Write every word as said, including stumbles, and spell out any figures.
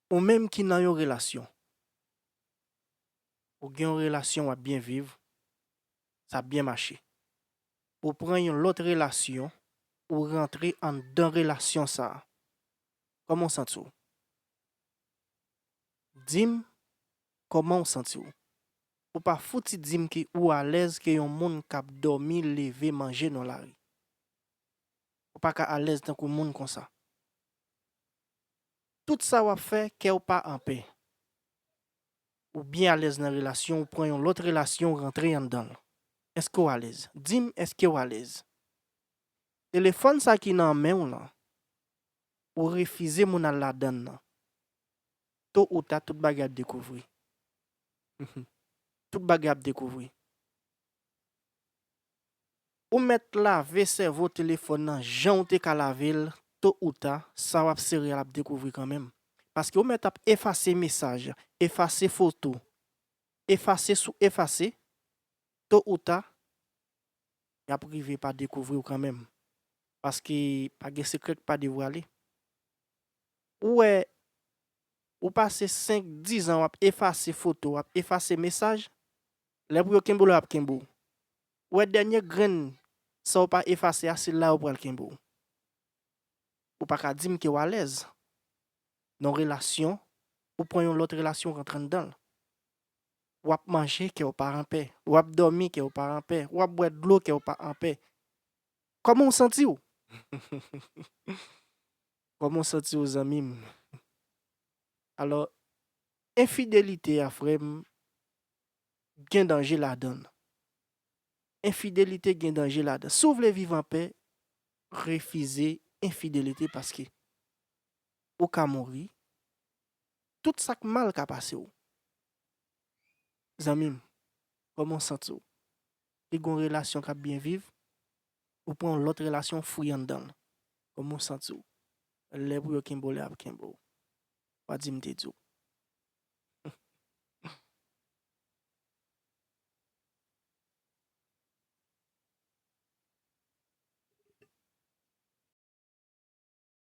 Ou menm ki nan yon relasyon, ou gen yon relasyon w ap byen viv, sa ap byen mache. Ou pran yon lòt relasyon, ou rantre anndan relasyon sa a. Kòman w santi w? Di m kòman w santi w. Ou pa fouti di m ke ou alèz ke yon moun k ap dòmi, leve, manje nan lari. Ou pa ka alèz tankou moun konsa. Tout sa w ap fè, kè w pa anpè. Ou byen alèz nan relasyon, ou pran yon lòt relasyon, ou rantre anndan l. Èske w alèz? Di m, èske w alèz? Telefòn sa ki nan men w lan, ou refize moun al ladann nan. To ou ta, tout bagay ap dekouvri. Tout bagay ap dekouvri. Ou mèt lave sèvo telefòn nan jan w te ka lave l, to ou ta, sa w ap sere a l ap dekouvri kanmenm. Paske ou mèt ap efase mesaj, efase foto, efase sou efase, to ou ta, y ap rive pa dekouvri w kanmenm. Paske pa gen sekrè k pa devwale. Ou wè, ou pase senk, diz an w ap efase foto, w ap efase mesaj, lè pou yo kenbe w la, y ap kenbe w. Ou wè dènye grenn sa w pa efase a, se la yo pral kenbe w. Ou pa ka di m ke w alèz. Nan relasyon, ou pran yon lòt relasyon, w rantre anndan l. W ap manje, kè w pa anpè. W ap dòmi, kè w pa anpè. W ap bwè dlo, kè w pa anpè. Kòman w santi w? Kòman w santi w, zanmi m? Alò, enfidelite a, frè m, gen danje ladan l. Enfidelite gen danje ladan. Si w vle viv anpè, refize enfidelite, paske ou ka mouri. Tout sa k mal ka pase w. Zanmi m, kòman w santi w? Li gen yon relasyon k ap byen viv, ou pran yon lòt relasyon, w fri anndan l. Kòman w santi w? Lè pou yo kenbe w, lè y ap kenbe w. W a di m te di w.